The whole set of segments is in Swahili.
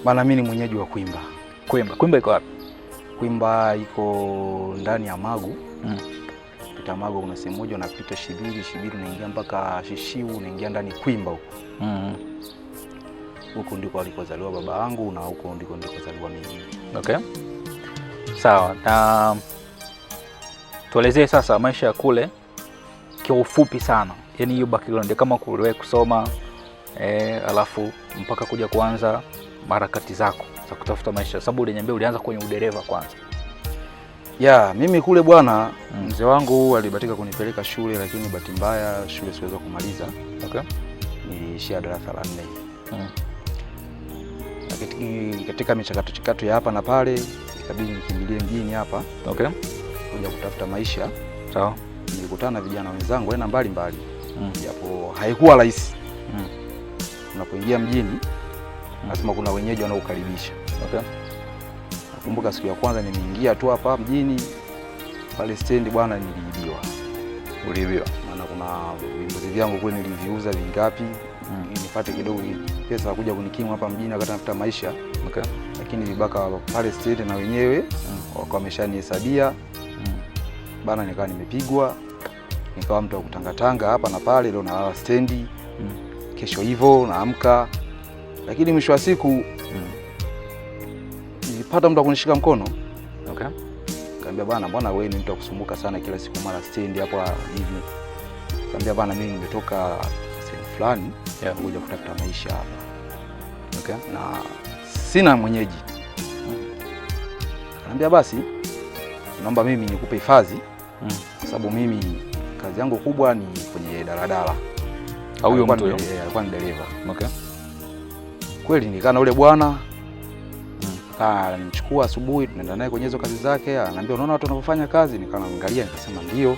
Bana, mimi ni mwenyeji wa Kwimba. Kwimba. Kwimba iko wapi? Kwimba iko ndani ya Magu. Pita Magu kuna sehemu moja unapita Shibiri, Shibiri unaingia mpaka Shishiu, unaingia ndani Kwimba huko. Huko ndiko alikozaliwa baba yangu na huko ndiko nilikozaliwa mimi. Okay. Sawa. Na tuelezee sasa maisha ya kule kwa ufupi sana, yaani hiyo background kama kuliwahi kusoma alafu mpaka kuja kuanza harakati zako za kutafuta maisha, sababu uliniambia ulianza kwenye udereva kwanza. Ya, mimi kule bwana, mzee wangu alibahatika kunipeleka shule, lakini bahati mbaya shule siweza kumaliza. Niliishia darasa la 4. Lakini katika michakato chakato ya hapa na pale ikabidi nikimbilie mjini hapa kuja kutafuta maisha. Sawa. Nilikutana na vijana wenzangu aina mbalimbali, japo haikuwa rahisi. Unapoingia mjini lazima kuna wenyeji wanaokukaribisha. Nakumbuka siku ya kwanza nimeingia tu hapa mjini pale stendi bwana, niliibiwa. Uliibiwa? Maana kuna vimbuzi vyangu kule niliviuza vingapi nipate kidogo pesa kuja kunikimu hapa mjini wakati nafuta maisha. Lakini vibaka pale stendi na wenyewe wakawa wameshanihesabia. Bana, nikawa nimepigwa, nikawa mtu wa kutangatanga hapa na pale, leo nalala stendi, kesho hivyo naamka. Lakini mwisho wa siku nilipata mtu wa kunishika mkono. Kaambia bana, mbona wewe ni mtu wa kusumbuka sana kila siku mara stendi hapo hivi. Kaambia bana, mimi nimetoka sehemu fulani kuja kutafuta maisha hapa. Na sina mwenyeji. Akaniambia basi naomba mimi nikupe hifadhi kwa sababu mimi kazi yangu kubwa ni kwenye daladala. Au huyo mtu huyo? Alikuwa ni dereva. Kweli nikaa na ule bwana akanichukua asubuhi, tunaenda naye kwenye hizo kazi zake. Ananiambia unaona watu wanavyofanya kazi? Nikaa naangalia nikasema ndio.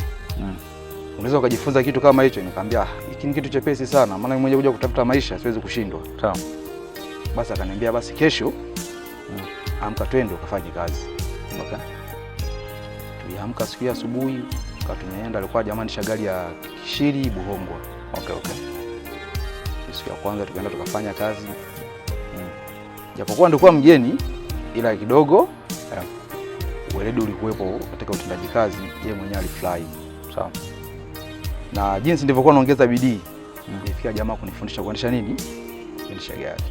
Unaweza ukajifunza kitu kama hicho? Nikamwambia hiki ni kitu chepesi sana, maana mimi mwenyewe kuja kutafuta maisha siwezi kushindwa. Sawa. Basi akaniambia basi kesho amka twende ukafanye kazi. Tuliamka siku ya asubuhi tukawa tumeenda, alikuwa jamani gari ya Kishiri Buhongwa. Siku ya kwanza tukaenda tukafanya kazi. Japokuwa nilikuwa mgeni ila kidogo weledi ulikuwepo katika utendaji kazi, yeye mwenyewe alifurahi. Sawa. Na jinsi nilivyokuwa naongeza bidii, nilifikia jamaa kunifundisha kuendesha nini? Kuendesha gari.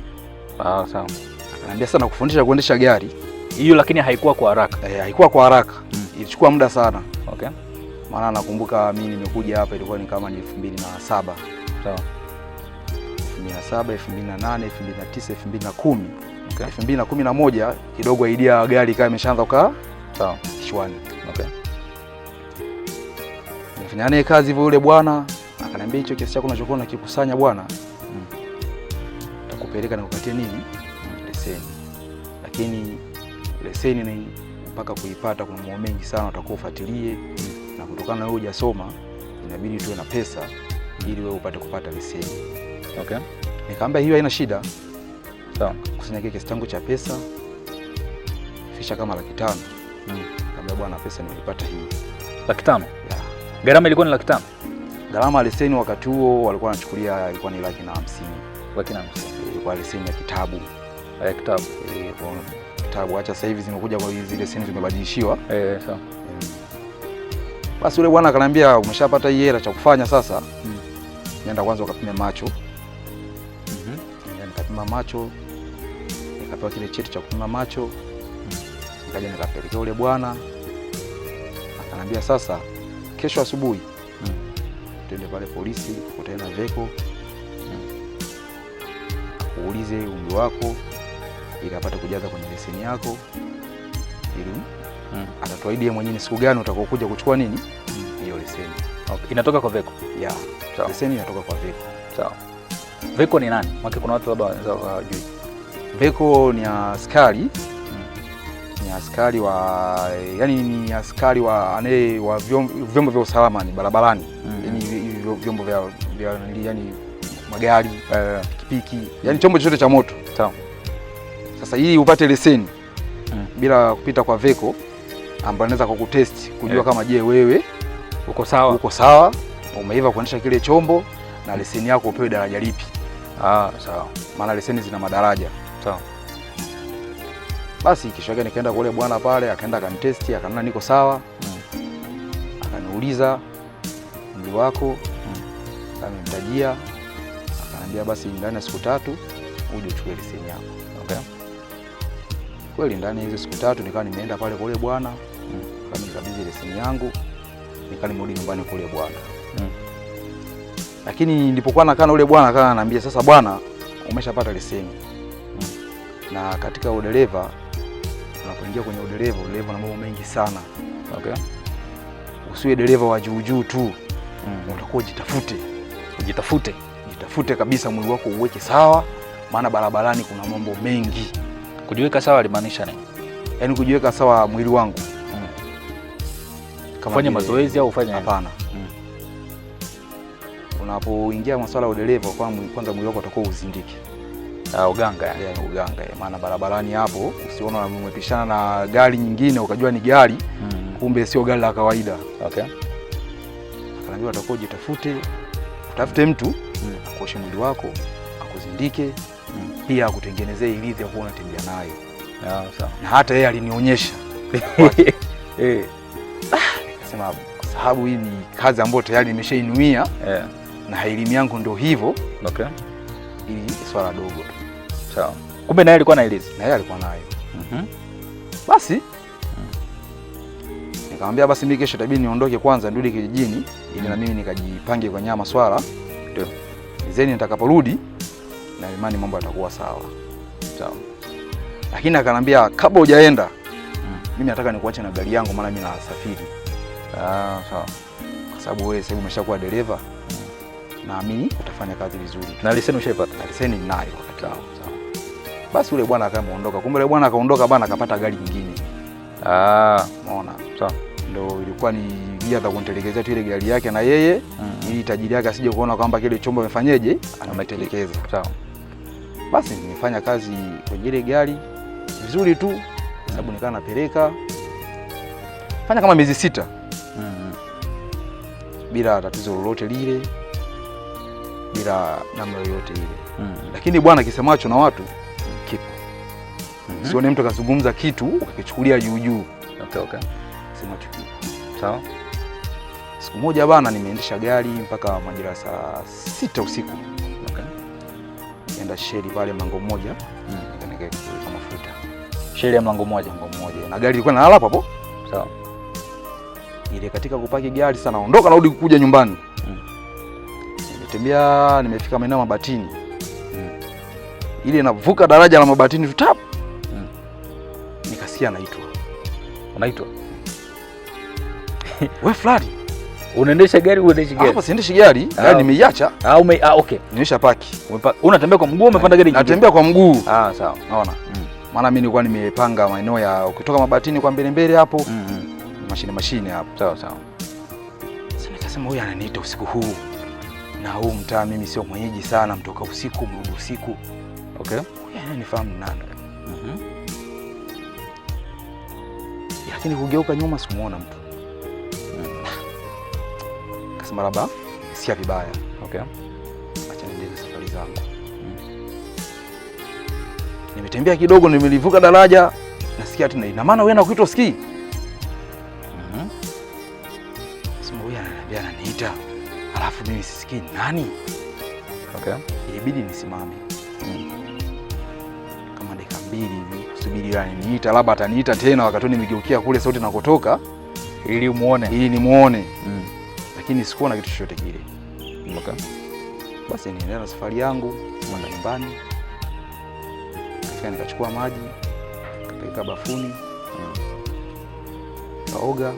Sawa. Akaniambia sana kufundisha kuendesha gari. Hiyo lakini haikuwa kwa haraka. Haikuwa kwa haraka. Ilichukua muda sana. Maana nakumbuka mimi nimekuja hapa ilikuwa ni kama ni 2007. Sawa. 2007, 2008, 2009, 2010. 2011 kidogo idea ya gari ikawa imeshaanza kukaa kichwani. Nilifanya naye kazi hivyo, yule bwana akaniambia hicho kiasi chako unachokuwa unakikusanya bwana, nitakupeleka nikupatie nini? Leseni. Lakini leseni ni mpaka kuipata kuna mambo mengi sana utakuwa ufuatilie, na kutokana na wewe hujasoma inabidi tuwe na pesa ili wewe upate kupata leseni. Nikamwambia hiyo haina shida. Sawa. Kusanya kile kiasi changu cha pesa fisha kama 500,000. Nikamwambia bwana, pesa nimeipata hii. 500,000? Yeah. Gharama ilikuwa ni 500,000? Gharama ya leseni wakati huo walikuwa wanachukulia ilikuwa ni 150,000. 150,000. Ilikuwa leseni ya kitabu. Ya kitabu. Kwa kitabu. Acha sasa hivi zimekuja kwa hizi leseni zimebadilishiwa. Sawa. Basi yule bwana akaniambia umeshapata hii hela, cha kufanya sasa nenda kwanza ukapime macho. Nenda nikapima macho, nikapewa kile cheti cha kupima macho. Nikaja nikapelekea yule bwana, akaniambia sasa kesho asubuhi twende pale polisi ukutane na Veko uulize umri wako ili apate kujaza kwenye leseni yako, ili atatuahidi yeye mwenyewe ni siku gani utakaokuja kuchukua nini hiyo leseni. Inatoka kwa Veko? Yeah. Sawa. Leseni inatoka kwa Veko. Sawa. Veko ni nani? Maana kuna watu labda wanaweza hawajui. Veko ni askari. Ni askari wa, yani ni askari wa anaye wa vyombo vya usalama ni barabarani. Yani hivi vyombo vya yani magari, pikipiki, yani chombo chochote cha moto. Sawa. Sasa ili upate leseni bila kupita kwa Veko ambaye anaweza kukutest kujua kama je wewe uko sawa, uko sawa, umeiva kuendesha kile chombo na leseni yako upewe daraja lipi. Sawa. Maana leseni zina madaraja. Sawa. Basi kesho yake nikaenda kwa yule bwana pale, akaenda akanitesti, akaona niko sawa. Akaniuliza umri wako, amemtajia, akaniambia basi ndani ya siku 3 uje uchukue leseni yako. Okay. Kweli ndani ya hizo siku 3 nikawa nimeenda pale kwa yule bwana, nikabidhi leseni yangu, nikawa nimerudi nyumbani kwa yule bwana. Lakini nilipokuwa nakaa na yule bwana akawa ananiambia sasa bwana, umeshapata leseni. Na katika udereva, unapoingia kwenye udereva, udereva na mambo mengi sana. Okay. Usiwe dereva wa juu juu tu. Utakuwa ujitafute. Ujitafute. Jitafute kabisa, mwili wako uweke sawa, maana barabarani kuna mambo mengi. Kujiweka sawa alimaanisha nini? Yaani kujiweka sawa mwili wangu. Kama Ufanye mazoezi au ufanye? Hapana. Unapoingia masuala ya udereva, kwanza mwili wako utakuwa uzindike. Uganga yani. Yeah, uganga. Maana barabarani hapo usione umepishana na gari nyingine ukajua ni gari, kumbe sio gari la kawaida. Okay. Akaniambia utakuwa ujitafute, utafute mtu akuoshe mwili wako, akuzindike, pia akutengenezee ilizi ya kuwa unatembea nayo. Sawa. Na hata yeye alinionyesha. Nikasema kwa sababu hii ni kazi ambayo tayari nimeshainuia na elimu yangu ndio hivyo. Okay. Ili swala dogo tu. Sawa. Kumbe naye alikuwa na ilizi. Na yeye alikuwa nayo. Basi nikamwambia basi mimi kesho itabidi niondoke kwanza nirudi kijijini ili na mimi nikajipange kwa nyama swala. Ndio. Zeni nitakaporudi na imani mambo yatakuwa sawa. Sawa. Lakini akanambia kabla hujaenda mimi nataka nikuache na gari yangu maana mimi nasafiri. Sawa. Kwa sababu wewe sasa umeshakuwa dereva. Naamini utafanya kazi vizuri. Na leseni ushaipata? Na leseni ninayo wakati Sawa, huo. sawa. Basi yule bwana akaondoka. Kumbe yule bwana akaondoka bana akapata gari nyingine. Umeona? Sawa. Ndio ilikuwa ni njia za kunitelekezea tu ile gari yake na yeye ili tajiri yake asije kuona kwamba kile chombo amefanyeje, ametelekeza. Sawa. Basi nimefanya kazi kwenye ile gari vizuri tu sababu nikawa napeleka fanya kama miezi 6 bila tatizo lolote lile, bila namna yoyote ile. Lakini bwana kisemacho na watu kipo. Usione mtu akazungumza kitu ukakichukulia juu juu. Okay, okay. Kisemacho kipo. Sawa. Siku moja bana nimeendesha gari mpaka majira saa 6 usiku. Okay. Nenda sheli pale mlango mmoja. Nikaenda kuweka mafuta. Sheli ya mlango mmoja. Mlango mmoja. Na gari ilikuwa inalala hapo hapo. Sawa. Ile katika kupaki gari sana naondoka narudi kuja nyumbani. Nimetembea nimefika maeneo Mabatini. Ile navuka daraja la Mabatini tu tap. Nikasikia naitwa. Unaitwa? Wewe fulani. Unaendesha gari, unaendesha gari? Hapa siendeshi gari, gari nimeiacha. Okay. Nimesha paki. Unatembea kwa mguu au umepanda gari nyingine? Natembea kwa mguu. Sawa. Unaona? Maana mimi nilikuwa nimepanga maeneo ya ukitoka Mabatini kwa mbele mbele hapo. Mashine hapo. Sawa sawa. Sasa nikasema huyu ananiita usiku huu. Na huu mtaa mimi sio mwenyeji sana, mtoka usiku mrudi usiku. Okay. Huyu ananifahamu nani? Lakini kugeuka nyuma sikumuona mtu. Kasema labda sikia vibaya. Okay. Acha niendelee safari zangu. Nimetembea kidogo, nimelivuka daraja, nasikia tena ina maana wewe nakuita usikii? Sema huyu ananiambia ananiita. Alafu mimi sisikii nani? Okay. Ilibidi nisimame. Kama dakika 2 hivi kusubiri ananiita, labda ataniita tena wakati nimegeukia kule sauti nakotoka ili umuone. Ili nimuone. Lakini sikuona kitu chochote kile. Okay. Basi niendelea na safari yangu kwenda nyumbani. Nikafika nikachukua maji, nikapeleka bafuni. Nikaoga.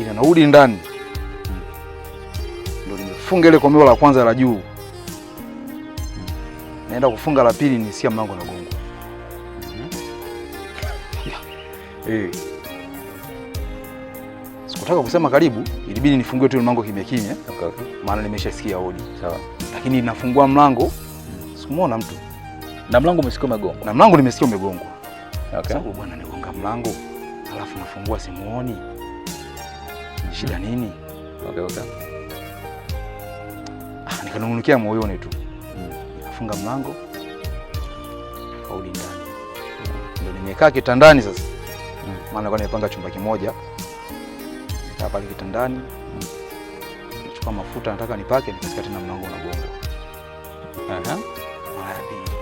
Ila narudi ndani. Ndio nimefunga ile komeo la kwanza la juu. Naenda kufunga la pili nisikia mlango unagongwa. Sikutaka kusema karibu, ilibidi nifungue tu mlango kimya kimya. Okay, okay. Maana nimeshasikia hodi. Sawa. Lakini nafungua mlango, sikumuona mtu. Na mlango umesikia umegongwa? Na mlango nimesikia umegongwa. Okay. Sababu bwana nigonga mlango, alafu nafungua simuoni. Shida nini? Okay, okay. Nikanungunikia moyoni tu. Nikafunga mlango, karudi ndani. Ndio nimekaa kitandani sasa. Maana nilikuwa nimepanga chumba kimoja. Nikaa pale kitandani. Nichukua mafuta nataka nipake, nikasikia tena mlango unagongwa. Mara ya pili.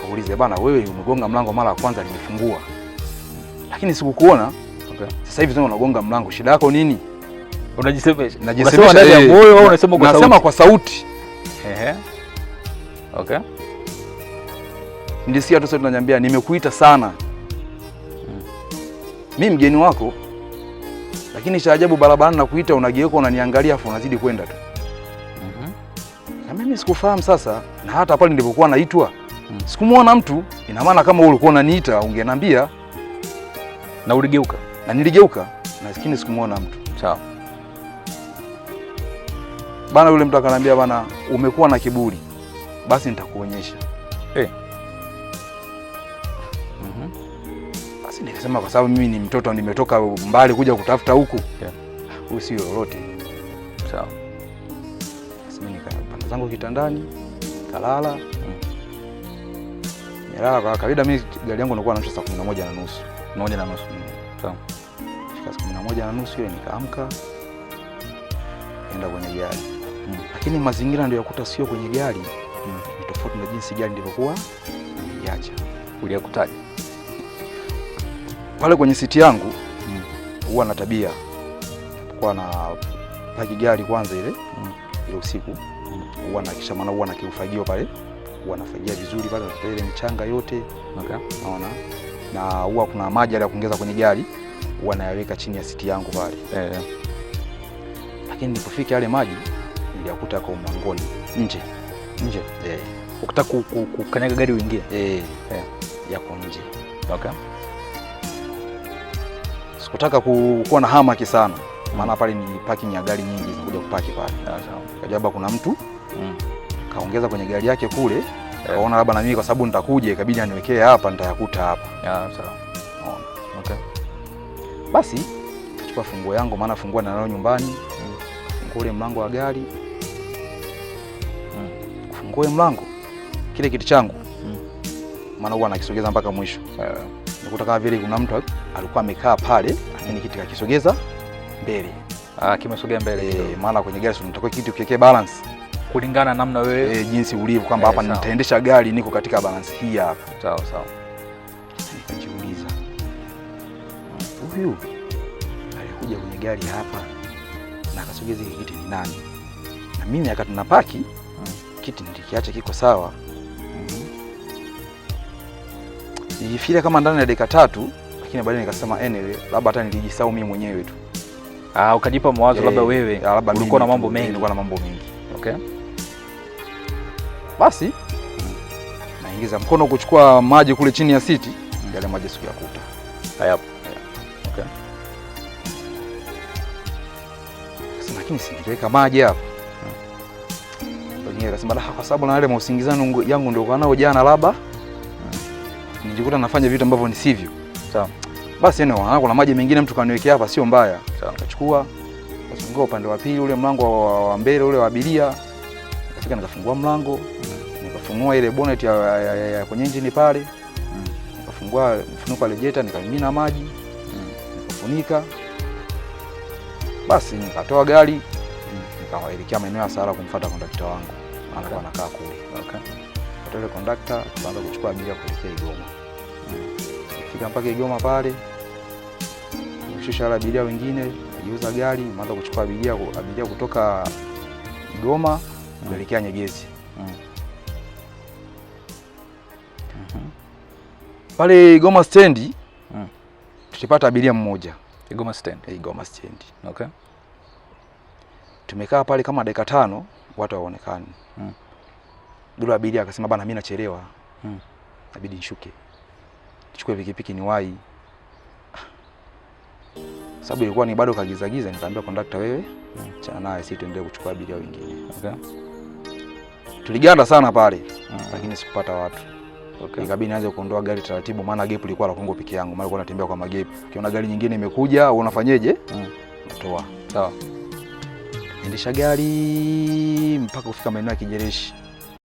Kaulize bana, wewe umegonga mlango mara ya kwanza nimefungua, lakini sikukuona. Okay. Sasa hivi tena unagonga mlango, shida yako nini? Unajisemesha. Najisemesha, Unasema ndani ya moyo au unasema kwa Nasema sauti? kwa sauti. Ehe. Okay. Nilisikia tu sauti inaniambia nimekuita sana. Mimi mgeni wako, lakini cha ajabu barabarani nakuita, unageuka unaniangalia afu unazidi kwenda tu. Na mimi sikufahamu sasa, na hata pale nilipokuwa naitwa sikumuona mtu. Ina maana kama wewe ulikuwa unaniita ungeniambia. Na uligeuka? Na niligeuka, lakini sikumuona mtu. Sawa. Bana, yule mtu akaniambia, bana, umekuwa na kiburi, basi nitakuonyesha. Basi nikasema kwa sababu mimi ni mtoto, nimetoka mbali kuja kutafuta huku. Huyu sio lolote. Sawa. Basi mimi nikapanda zangu kitandani, nikalala. Nilala kwa kawaida, mimi gari yangu inakuwa naamsha saa 11:30. 1:30. Sawa. Fika saa 11:30 ile nikaamka, nikaenda kwenye gari. Lakini mazingira ndio yakuta sio kwenye gari. Ni tofauti na jinsi gari nilivyokuwa nimeiacha. Uliyakutaje? Pale kwenye siti yangu huwa na tabia kwa na paki gari kwanza ile ile usiku huwa na kisha, maana huwa na kiufagio pale, huwa nafagia vizuri pale, natoa ile michanga yote. Naona na huwa kuna maji yale ya kuongeza kwenye gari huwa nayaweka chini ya siti yangu pale. Lakini nilipofika yale maji niliyakuta kwa mlangoni nje. Nje. Ukitaka kukanyaga gari uingie? Yako nje. Sikutaka kuwa na hamaki sana. Maana pale ni parking ya gari nyingi zinakuja kupaki pale. Sawa. Kajua labda kuna mtu kaongeza kwenye gari yake kule, kaona labda na mimi kwa sababu nitakuja ikabidi aniwekee hapa, nitayakuta hapa. Sawa. Unaona? Basi nikachukua funguo yangu, maana funguo ninayo nyumbani. Funguo ule mlango wa gari. Funguo ule mlango kile kiti changu. Maana huwa nakisogeza mpaka mwisho. Nikuta kama vile kuna mtu alikuwa amekaa pale, lakini kiti kakisogeza mbele. Kimesogea mbele kidogo. Maana kwenye gari unatakiwa kiti ukiwekee balance kulingana namna wewe jinsi ulivyo kwamba hapa nitaendesha gari niko katika balance hii hapa. Sawa sawa. Nikajiuliza, huyu alikuja kwenye gari hapa na akasogeza hiki kiti ni nani? Na mimi akati napaki kiti nilikiacha kiko sawa. Nilifikiria kama ndani ya dakika 3, lakini baadaye nikasema anyway, labda hata nilijisahau mimi mwenyewe tu. Ukajipa mawazo labda wewe Labda ulikuwa na mimi mambo tu, mengi. Nilikuwa na mambo mengi. Basi naingiza mkono kuchukua maji kule chini ya siti, yale maji sikuyakuta. Hayapo. Sasa lakini si niliweka maji hapo. Wengine akasema la, kwa sababu na yale mausingizano yangu ndio kwa nao jana labda nijikuta nafanya vitu ambavyo ni sivyo. Sawa. Basi anyway, kuna maji mengine mtu kaniwekea hapa sio mbaya. Sawa. Nikachukua, nikafungua upande wa pili ule mlango wa mbele ule wa abiria. Nikafika nikafungua mlango, nikafunua ile bonnet ya kwenye engine pale. Nikafungua mfuniko wa radiator, nikamimina maji. Nikafunika. Basi nikatoa gari, nikaelekea maeneo ya Sahara kumfuata kondakta wangu. Alikuwa anakaa kule. Nikatoa ile kondakta, tukaanza kuchukua abiria kuelekea Igoma. Fika mpaka Igoma pale, kushusha wale abiria wengine, nikageuza gari, nikaanza kuchukua abiria kutoka Igoma kuelekea Nyegezi. Pale Igoma stendi, tulipata abiria mmoja. Igoma stand. Igoma stand. Tumekaa pale kama dakika 5, watu hawaonekani. Yule abiria akasema bana, mimi nachelewa. Inabidi nishuke. Nichukue pikipiki niwahi. Sababu ilikuwa ni bado kagiza giza, nikamwambia kondakta, wewe achana naye, sisi tuendelee kuchukua abiria wengine. Tuliganda sana pale, lakini sikupata watu. Ikabidi nianze kuondoa gari taratibu, maana gap ilikuwa la kwangu peke yangu, maana nilikuwa natembea kwa magap. Ukiona gari nyingine imekuja, wewe unafanyeje? Natoa. Sawa. Endesha gari mpaka kufika maeneo ya Kijereshi.